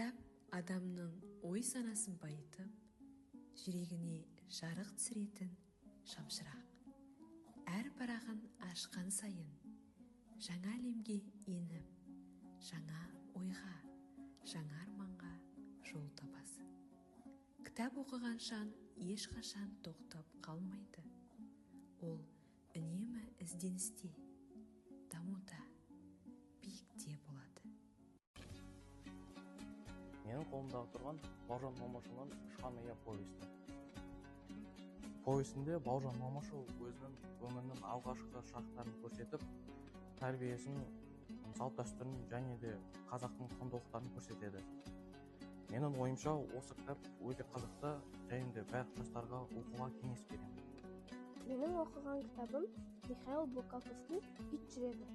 Кітап адамның ой-санасын байытып, жүрегіне жарық түсіретін шамшырақ. Әр парағын ашқан сайын жаңа әлемге еніп, жаңа ойға, жаңа арманға жол табасың. Кітап оқыған жан ешқашан тоқтап қалмайды. Ол үнемі ізденісте, дамуда, биікте болады. Менің қолымдағы тұрған Бауыржан Момышұлының «Ұшқан ұя» повесті. Повесінде Бауыржан Момышұлы өзінің өмірінің алғашқы шақтарын көрсетіп, тәрбиесін, салт дәстүрін және де қазақтың құндылықтарын көрсетеді. Менің ойымша, осы кітап өте қызықты және де барлық жастарға оқуға кеңес беремін. Менің оқыған кітабым Михаил Булгаковтың «Ит жүрегі».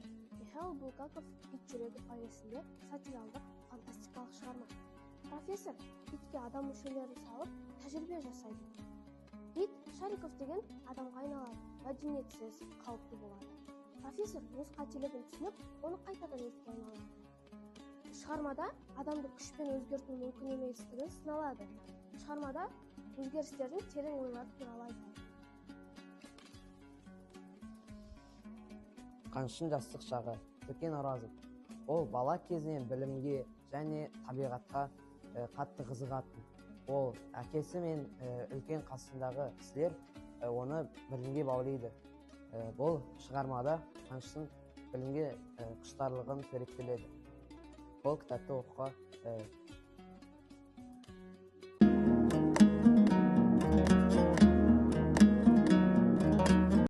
Михаил Булгаков «Ит жүрегі» повесінде сатиралдық фантастикалық шығарма. Профессор итке адам мүшелерін салып, тәжірибе жасайды. Ит Шариков деген адамға айналады, мәдениетсіз, қауіпті болады. Профессор өз қателігін түсініп, оны қайтадан итке айналады. Шығармада адамды күшпен өзгерту мүмкін еместігі сыналады. Шығармада өзгерістердің терең ойлары туралы айтады. Қаныштың жастық шағы, Төкен Оразов. Ол бала кезінен білімге және табиғатқа қатты қызығатын. Ол әкесі мен үлкен қасындағы кісілер оны білімге баулиды. Бұл шығармада Қаныштың білімге құштарлығын суреттеледі. Бұл кітапты оқуға